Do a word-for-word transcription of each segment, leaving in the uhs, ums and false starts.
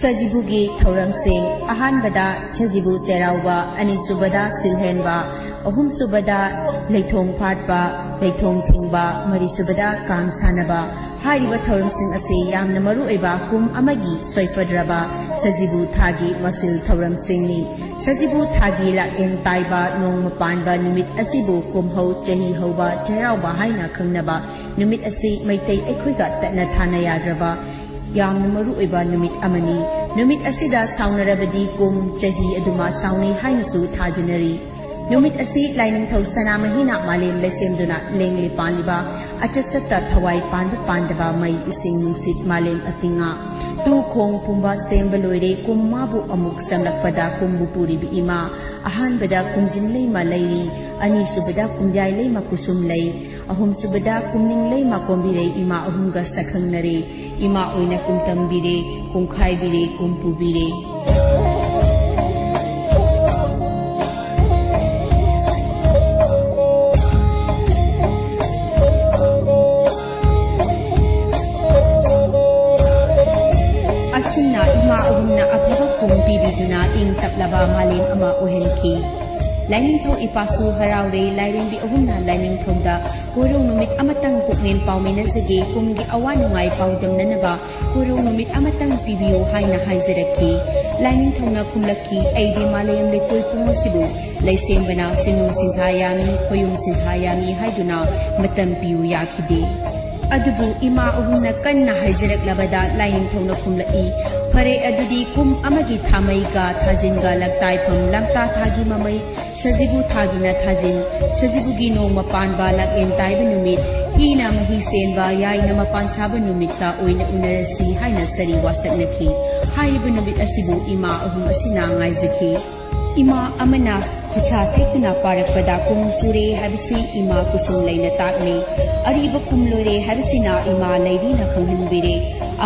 ꯁꯖꯤꯕꯨꯒꯤ ꯊꯧꯔꯝꯁꯤꯡ: ꯑꯍꯥꯟꯕꯗ ꯁꯖꯤꯕꯨ ꯆꯩꯔꯥꯎꯕ, ꯑꯅꯤꯁꯨꯕꯗ ꯁꯤꯜꯍꯦꯟꯕ, ꯑꯍꯨꯝꯁꯨꯕꯗ ꯂꯩꯊꯣꯡ ꯐꯥꯠꯄ, ꯂꯩꯊꯣꯡ ꯊꯤꯡꯕ, ꯃꯔꯤꯁꯨꯕꯗ ꯀꯥꯡ ꯁꯥꯟꯅꯕ꯫ ꯍꯥꯏꯔꯤꯕ ꯊꯧꯔꯝꯁꯤꯡ ꯑꯁꯤ ꯌꯥꯝꯅ ꯃꯔꯨꯑꯣꯏꯕ ꯀꯨꯝ ꯑꯃꯒꯤ ꯁꯣꯏꯐꯗ꯭ꯔꯕ ꯁꯖꯤꯕꯨ ꯊꯥꯒꯤ ꯃꯁꯤꯜ ꯊꯧꯔꯝꯁꯤꯡꯅꯤ꯫ ꯁꯖꯤꯕꯨ ꯊꯥꯒꯤ ꯂꯥꯛꯂꯦꯟ ꯇꯥꯏꯕ ꯅꯣꯡꯃ ꯄꯥꯟꯕ ꯅꯨꯃꯤꯠ ꯑꯁꯤꯕꯨ ꯀꯨꯝꯍꯧ ꯆꯍꯤ ꯍꯧꯕ ꯆꯩꯔꯥꯎꯕ ꯍꯥꯏꯅ ꯈꯪꯅꯕ ꯅꯨꯃꯤꯠ ꯑꯁꯤ ꯃꯩꯇꯩ ꯑꯩꯈꯣꯏꯒ ꯇꯠꯅ ꯊꯥꯅ ꯌꯥꯗ꯭ꯔꯕ ꯌꯥꯝꯅ ꯃꯔꯨꯑꯣꯏꯕ ꯅꯨꯃꯤꯠ ꯑꯃꯅꯤ꯫ ꯅꯨꯃꯤꯠ ꯑꯁꯤꯗ ꯁꯥꯎꯅꯔꯕꯗꯤ ꯀꯨꯝ ꯆꯍꯤ ꯑꯗꯨꯃ ꯁꯥꯎꯅꯩ ꯍꯥꯏꯅꯁꯨ ꯊꯥꯖꯅꯔꯤ꯫ ꯅꯨꯃꯤꯠ ꯑꯁꯤ ꯂꯥꯏꯅꯤꯡꯊꯧ ꯁꯅꯥꯃꯍꯤꯅ ꯃꯥꯂꯦꯝ ꯂꯩꯁꯦꯝꯗꯨꯅ ꯂꯦꯡꯂꯦ ꯄꯥꯜꯂꯤꯕ ꯑꯆꯠ ꯆꯠꯇ ꯊꯋꯥꯏ ꯄꯥꯟꯕ ꯄꯥꯟꯗꯕ ꯃꯩ ꯏꯁꯤꯡ ꯅꯨꯡꯁꯤꯠ ꯃꯥꯂꯦꯝ ꯑꯇꯤꯡꯉꯥ ꯇꯨ ꯈꯣꯡ ꯄꯨꯝꯕ ꯁꯦꯝꯕ ꯂꯣꯏꯔꯦ꯫ ꯀꯨꯝ ꯃꯥꯕꯨ ꯑꯃꯨꯛ ꯁꯦꯝꯂꯛꯄꯗ ꯀꯨꯝꯕꯨ ꯄꯨꯔꯤꯕ ꯏꯃꯥ ꯑꯍꯥꯟꯕꯗ ꯀꯨꯝꯖꯤꯟ ꯂꯩꯃ ꯂꯩꯔꯤ, ꯑꯅꯤꯁꯨꯕꯗ ꯀꯨꯝꯌꯥꯏ ꯂꯩꯃ ꯀꯨꯁꯨꯝ ꯂꯩ, ꯑꯍꯨꯝꯁꯨꯕꯗ ꯀꯨꯝꯅꯤꯡ ꯂꯩꯃ ꯀꯣꯝꯕꯤꯔꯩ ꯏꯃꯥ ꯑꯍꯨꯝꯒ ꯁꯛꯈꯪꯅꯔꯦ꯫ ꯏꯃꯥ ꯑꯣꯏꯅ ꯀꯨꯝꯇꯝꯕꯤꯔꯦ, ꯀꯨꯝꯈꯥꯏꯕꯤꯔꯦ, ꯀꯨꯝ ꯄꯨꯕꯤꯔꯦ꯫ ꯑꯁꯨꯝꯅ ꯏꯃꯥ ꯑꯍꯨꯝꯅ ꯑꯐꯕ ꯀꯨꯝ ꯄꯤꯕꯤꯗꯨꯅ ꯏꯪ ꯇꯞꯂꯕ ꯃꯥꯂꯦꯝ ꯑꯃ ꯑꯣꯏꯍꯟꯈꯤ꯫ ꯂꯥꯏꯅꯤꯡꯊꯧ ꯏꯄꯥꯁꯨ ꯍꯔꯥꯎꯔꯦ꯫ ꯂꯥꯏꯔꯦꯝꯕꯤ ꯑꯍꯨꯝꯅ ꯂꯥꯏꯅꯤꯡꯊꯧꯗ ꯀꯣꯔꯧ ꯅꯨꯃꯤꯠ ꯑꯃꯇꯪ ꯄꯨꯛꯅꯦꯟ ꯄꯥꯎꯃꯤꯟꯅꯖꯒꯦ, ꯀꯨꯝꯒꯤ ꯑꯋꯥ ꯅꯨꯡꯉꯥꯏ ꯄꯥꯎꯗꯝꯅꯅꯕ ꯀꯣꯔꯧ ꯅꯨꯃꯤꯠ ꯑꯃꯇꯪ ꯄꯤꯕꯤꯌꯨ ꯍꯥꯏꯅ ꯍꯥꯏꯖꯔꯛꯈꯤ꯫ ꯂꯥꯏꯅꯤꯡꯊꯧꯅ ꯈꯨꯝꯂꯛꯈꯤ, ꯑꯩꯗꯤ ꯃꯥꯂꯦꯝ ꯂꯩꯀꯣꯜ ꯄꯨꯝꯕꯁꯤꯕꯨ ꯂꯩꯁꯦꯝꯕꯅ ꯁꯤꯟꯅꯨꯡ ꯁꯤꯟꯊꯥ ꯌꯥꯝꯃꯤ, ꯈꯣꯌꯨꯝ ꯁꯤꯟꯊꯥ ꯌꯥꯝꯃꯤ ꯍꯥꯏꯗꯨꯅ ꯃꯇꯝ ꯄꯤꯌꯨ ꯌꯥꯈꯤꯗꯦ꯫ ꯑꯗꯨꯕꯨ ꯏꯃꯥ ꯑꯍꯨꯝꯅ ꯀꯟꯅ ꯍꯥꯏꯖꯔꯛꯂꯕꯗ ꯂꯥꯏꯅꯤꯡꯊꯧꯅ ꯈꯨꯝꯂꯛꯏ, ꯐꯔꯦ, ꯑꯗꯨꯗꯤ ꯀꯨꯝ ꯑꯃꯒꯤ ꯊꯥꯃꯩꯒ ꯊꯥꯖꯤꯟꯒ ꯂꯛꯇꯥꯏꯐꯝ ꯂꯝꯇꯥ ꯊꯥꯒꯤ ꯃꯃꯩ ꯁꯖꯤꯕꯨ ꯊꯥꯒꯤꯅ ꯊꯥꯖꯤꯟ, ꯁꯖꯤꯕꯨꯒꯤ ꯅꯣꯡꯃ ꯄꯥꯟꯕ ꯂꯥꯛꯂꯦꯟ ꯇꯥꯏꯕ ꯅꯨꯃꯤꯠ, ꯍꯤꯅ ꯃꯍꯤ ꯆꯦꯟꯕ, ꯌꯥꯏꯅ ꯃꯄꯥꯟ ꯁꯥꯕ ꯅꯨꯃꯤꯠꯇ ꯑꯣꯏꯅ ꯎꯅꯔꯁꯤ ꯍꯥꯏꯅ ꯁꯔꯤ ꯋꯥꯁꯛꯅꯈꯤ꯫ ꯍꯥꯏꯔꯤꯕ ꯅꯨꯃꯤꯠ ꯑꯁꯤꯕꯨ ꯏꯃꯥ ꯑꯍꯨꯝ ꯑꯁꯤꯅ ꯉꯥꯏꯖꯈꯤ꯫ ꯏꯃꯥ ꯑꯃꯅ ꯈꯨꯠꯁꯥ ꯊꯦꯛꯇꯨꯅ ꯄꯥꯔꯛꯄꯗ ꯀꯨꯝ ꯁꯨꯔꯦ ꯍꯥꯏꯕꯁꯤ ꯏꯃꯥ ꯀꯨꯁꯨꯝ ꯂꯩꯅ ꯇꯥꯛꯂꯤ꯫ ꯑꯔꯤꯕ ꯀꯨꯝ ꯂꯣꯏꯔꯦ ꯍꯥꯏꯕꯁꯤꯅ ꯏꯃꯥ ꯂꯩꯔꯤꯅ ꯈꯪꯍꯟꯕꯤꯔꯦ꯫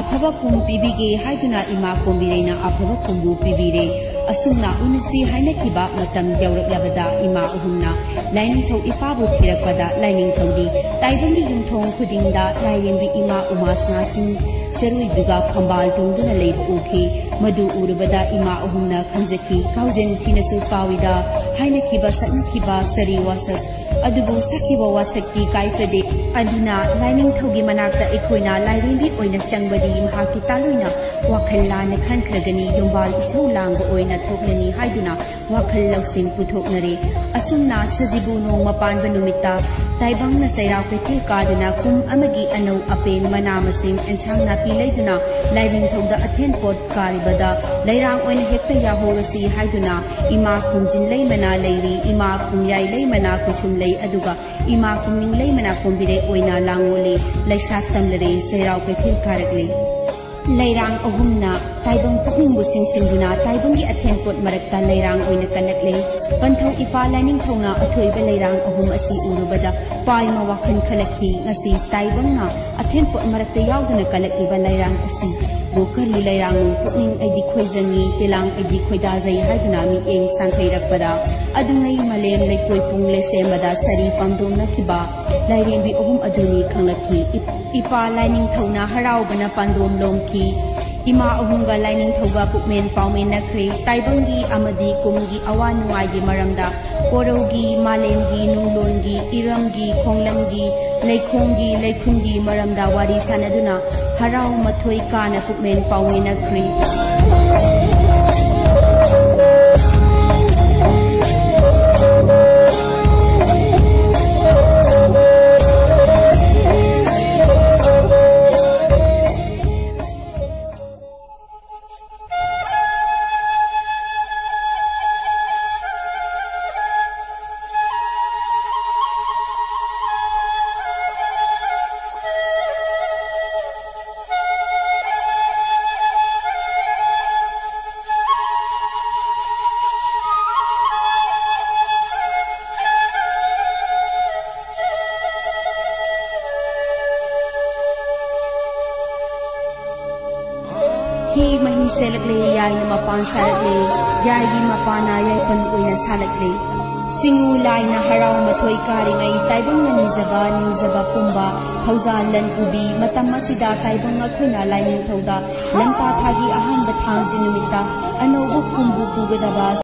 ꯑꯐꯕ ꯀꯨꯝ ꯄꯤꯕꯤꯒꯦ ꯍꯥꯏꯗꯨꯅ ꯏꯃꯥ ꯀꯣꯝꯕꯤꯔꯩꯅ ꯑꯐꯕ ꯀꯨꯝꯕꯨ ꯄꯤꯕꯤꯔꯦ꯫ ꯑꯁꯨꯝꯅ ꯎꯅꯁꯤ ꯍꯥꯏꯅꯈꯤꯕ ꯃꯇꯝ ꯌꯧꯔꯛꯂꯕꯗ ꯏꯃꯥ ꯑꯍꯨꯝꯅ ꯂꯥꯏꯅꯤꯡꯊꯧ ꯏꯄꯥꯕꯨ ꯊꯤꯔꯛꯄꯗ ꯂꯥꯏꯅꯤꯡꯊꯧꯗꯤ ꯇꯥꯏꯕꯪꯒꯤ ꯌꯨꯝꯊꯣꯡ ꯈꯨꯗꯤꯡꯗ ꯂꯥꯏꯔꯦꯝꯕꯤ ꯏꯃꯥ ꯎꯃꯥꯁꯅꯥ ꯆꯤꯡ ꯆꯔꯣꯏꯕꯤꯒ ꯐꯝꯕꯥꯜ ꯇꯣꯡꯗꯨꯅ ꯂꯩꯕ ꯎꯈꯤ꯫ ꯃꯗꯨ ꯎꯔꯨꯕꯗ ꯏꯃꯥ ꯑꯍꯨꯝꯅ ꯈꯪꯖꯈꯤ, ꯀꯥꯎꯖꯦꯟ ꯊꯤꯅꯁꯨ ꯀꯥꯎꯏꯗ ꯍꯥꯏꯅꯈꯤꯕ ꯁꯛꯅꯈꯤꯕ ꯁꯥꯔꯤ ꯋꯥꯁꯛ ꯑꯗꯨꯕꯨ ꯁꯛꯈꯤꯕ ꯋꯥꯁꯛꯇꯤ ꯀꯥꯏꯐꯗꯦ꯫ ꯑꯗꯨꯅ ꯂꯥꯏꯅꯤꯡꯊꯧꯒꯤ ꯃꯅꯥꯛꯇ ꯑꯩꯈꯣꯏꯅ ꯂꯥꯏꯔꯦꯝꯕꯤ ꯑꯣꯏꯅ ꯆꯪꯕꯗꯤ ꯃꯍꯥꯛꯀꯤ ꯇꯥꯂꯣꯏꯅ ꯋꯥꯈꯜ ꯂꯥꯟꯅ ꯈꯟꯈ꯭ꯔꯒꯅꯤ, ꯌꯨꯝꯕꯥꯜ ꯏꯁꯧ ꯂꯥꯡꯕ ꯑꯣꯏꯅ ꯊꯣꯛꯂꯅꯤ ꯍꯥꯏꯗꯨꯅ ꯋꯥꯈꯜ ꯂꯧꯁꯤꯡ ꯄꯨꯊꯣꯛꯅꯔꯦ꯫ ꯑꯁꯨꯝꯅ ꯁꯖꯤꯕꯨ ꯅꯣꯡꯃ ꯄꯥꯟꯕ ꯅꯨꯃꯤꯠꯇ ꯇꯥꯏꯕꯪꯅ ꯆꯩꯔꯥꯎ ꯀꯩꯊꯦꯜ ꯀꯥꯗꯨꯅ ꯈꯨꯝ ꯑꯃꯒꯤ ꯑꯅꯧ ꯑꯄꯦꯟ, ꯃꯅꯥ ꯃꯁꯤꯡ, ꯑꯦꯟꯁꯥꯡ ꯅꯥꯄꯤ ꯂꯩꯗꯨꯅ ꯂꯥꯏꯅꯤꯡꯊꯧꯗ ꯑꯊꯦꯟ ꯄꯣꯠ ꯀꯥꯔꯤꯕꯗ ꯂꯩꯔꯥꯡ ꯑꯣꯏꯅ ꯍꯦꯛꯇ ꯌꯥꯍꯧꯔꯁꯤ ꯍꯥꯏꯗꯨꯅ ꯏꯃꯥ ꯈꯨꯝꯖꯤꯟ ꯂꯩꯃꯅꯥ ꯂꯩꯔꯤ, ꯏꯃꯥ ꯈꯨꯝꯌꯥꯏ ꯂꯩꯃꯅꯥ ꯀꯨꯁꯨꯝ ꯂꯩ, ꯑꯗꯨꯒ ꯏꯃꯥ ꯈꯨꯝꯅꯤꯡ ꯂꯩꯃꯅꯥ ꯀꯣꯝꯕꯤꯔꯩ ꯑꯣꯏꯅ ꯂꯥꯡꯉꯣꯜꯂꯤ, ꯂꯩꯁꯥ ꯇꯝꯂꯔꯦ, ꯆꯩꯔꯥꯎ ꯀꯩꯊꯦꯜ ꯀꯥꯔꯛꯂꯦ꯫ ꯂꯩꯔꯥꯡ ꯑꯍꯨꯝꯅ ꯇꯥꯏꯕꯪ ꯄꯨꯛꯅꯤꯡꯕꯨ ꯆꯤꯡꯁꯤꯟꯗꯨꯅ ꯇꯥꯏꯕꯪꯒꯤ ꯑꯊꯦꯟ ꯄꯣꯠ ꯃꯔꯛꯇ ꯂꯩꯔꯥꯡ ꯑꯣꯏꯅ ꯀꯜꯂꯛꯂꯦ꯫ ꯄꯟꯊꯧ ꯏꯄꯥ ꯂꯥꯏꯅꯤꯡꯊꯧꯅ ꯑꯊꯣꯏꯕ ꯂꯩꯔꯥꯡ ꯑꯍꯨꯝ ꯑꯁꯤ ꯎꯔꯨꯕꯗ ꯄꯥꯏꯃ ꯋꯥꯈꯜ ꯈꯜꯂꯛꯈꯤ, ꯉꯁꯤ ꯇꯥꯏꯕꯪꯅ ꯑꯊꯦꯟ ꯄꯣꯠ ꯃꯔꯛꯇ ꯌꯥꯎꯗꯨꯅ ꯀꯜꯂꯛꯂꯤꯕ ꯂꯩꯔꯥꯡ ꯑꯁꯤꯕꯨ ꯀꯔꯤ ꯂꯩꯔꯥꯡꯅꯣ? ꯄꯨꯛꯅꯤꯡ ꯑꯩꯗꯤ ꯈꯣꯏꯖꯪꯉꯤ, ꯄꯤꯂꯥꯡ ꯑꯩꯗꯤ ꯈꯣꯏꯗꯥꯖꯩ ꯍꯥꯏꯗꯨꯅ ꯃꯤꯠꯌꯦꯡ ꯁꯥꯡꯊꯩꯔꯛꯄꯗ ꯑꯗꯨꯉꯩ ꯃꯥꯂꯦꯝ ꯂꯩꯀꯣꯏ ꯄꯨꯡ ꯂꯩꯁꯦꯝꯕꯗ ꯁꯥꯔꯤ ꯄꯥꯝꯗꯣꯝꯅꯈꯤꯕ ꯂꯥꯏꯔꯦꯝꯕꯤ ꯑꯍꯨꯝ ꯑꯗꯨꯅꯤ ꯈꯪꯂꯛꯈꯤ꯫ ꯏꯞ-, ꯏꯄꯥ ꯂꯥꯏꯅꯤꯡꯊꯧꯅ ꯍꯔꯥꯎꯕꯅ ꯄꯥꯟꯗꯣꯝ ꯂꯣꯝꯈꯤ꯫ ꯏꯃꯥ ꯑꯍꯨꯝꯒ ꯂꯥꯏꯅꯤꯡꯊꯧꯒ ꯄꯨꯛꯃꯦꯟ ꯄꯥꯎꯃꯦꯟꯅꯈ꯭ꯔꯦ꯫ ꯇꯥꯏꯕꯪꯒꯤ ꯑꯃꯗꯤ ꯀꯨꯝꯒꯤ ꯑꯋꯥ ꯅꯨꯡꯉꯥꯏꯒꯤ ꯃꯔꯝꯗ, ꯀꯣꯔꯧꯒꯤ, ꯃꯥꯂꯦꯝꯒꯤ, ꯅꯨꯡꯂꯣꯟꯒꯤ, ꯏꯔꯝꯒꯤ, ꯈꯣꯡꯂꯪꯒꯤ, ꯂꯩꯈꯣꯡꯒꯤ, ꯂꯩꯈꯨꯟꯒꯤ ꯃꯔꯝꯗ ꯋꯥꯔꯤ ꯁꯥꯟꯅꯗꯨꯅ ꯍꯔꯥꯎ ꯃꯊꯣꯏ ꯀꯥꯅ ꯄꯨꯛꯃꯦꯟ ꯄꯥꯎꯃꯦꯟꯅꯈ꯭ꯔꯦ꯫ ꯍꯤ ꯃꯍꯤ ꯆꯦꯜꯂꯛꯂꯦ, ꯌꯥꯏꯅ ꯃꯄꯥꯟ ꯁꯥꯔꯛꯂꯦ, ꯌꯥꯏꯒꯤ ꯃꯄꯥꯟꯅ ꯌꯥꯏꯄꯟ ꯑꯣꯏꯅ ꯁꯥꯠꯂꯛꯂꯦ꯫ ꯁꯤꯡꯎ ꯂꯥꯏꯅ ꯍꯔꯥꯎ ꯃꯊꯣꯏ ꯀꯥꯔꯤꯉꯩ, ꯇꯥꯏꯕꯪꯅ ꯅꯤꯖꯕ ꯅꯤꯡꯖꯕ ꯄꯨꯝꯕ ꯊꯧꯖꯥꯜ ꯂꯟ ꯎꯕꯤ꯫ ꯃꯇꯝ ꯑꯁꯤꯗ ꯇꯥꯏꯕꯪ ꯑꯩꯈꯣꯏꯅ ꯂꯥꯏꯅꯤꯡꯊꯧꯗ ꯂꯝꯇꯥ ꯊꯥꯒꯤ ꯑꯍꯥꯟꯕ ꯊꯥꯡꯖ ꯅꯨꯃꯤꯠꯇ ꯑꯅꯧꯕ ꯀꯨꯝꯕꯨ ꯄꯨꯒꯗꯕ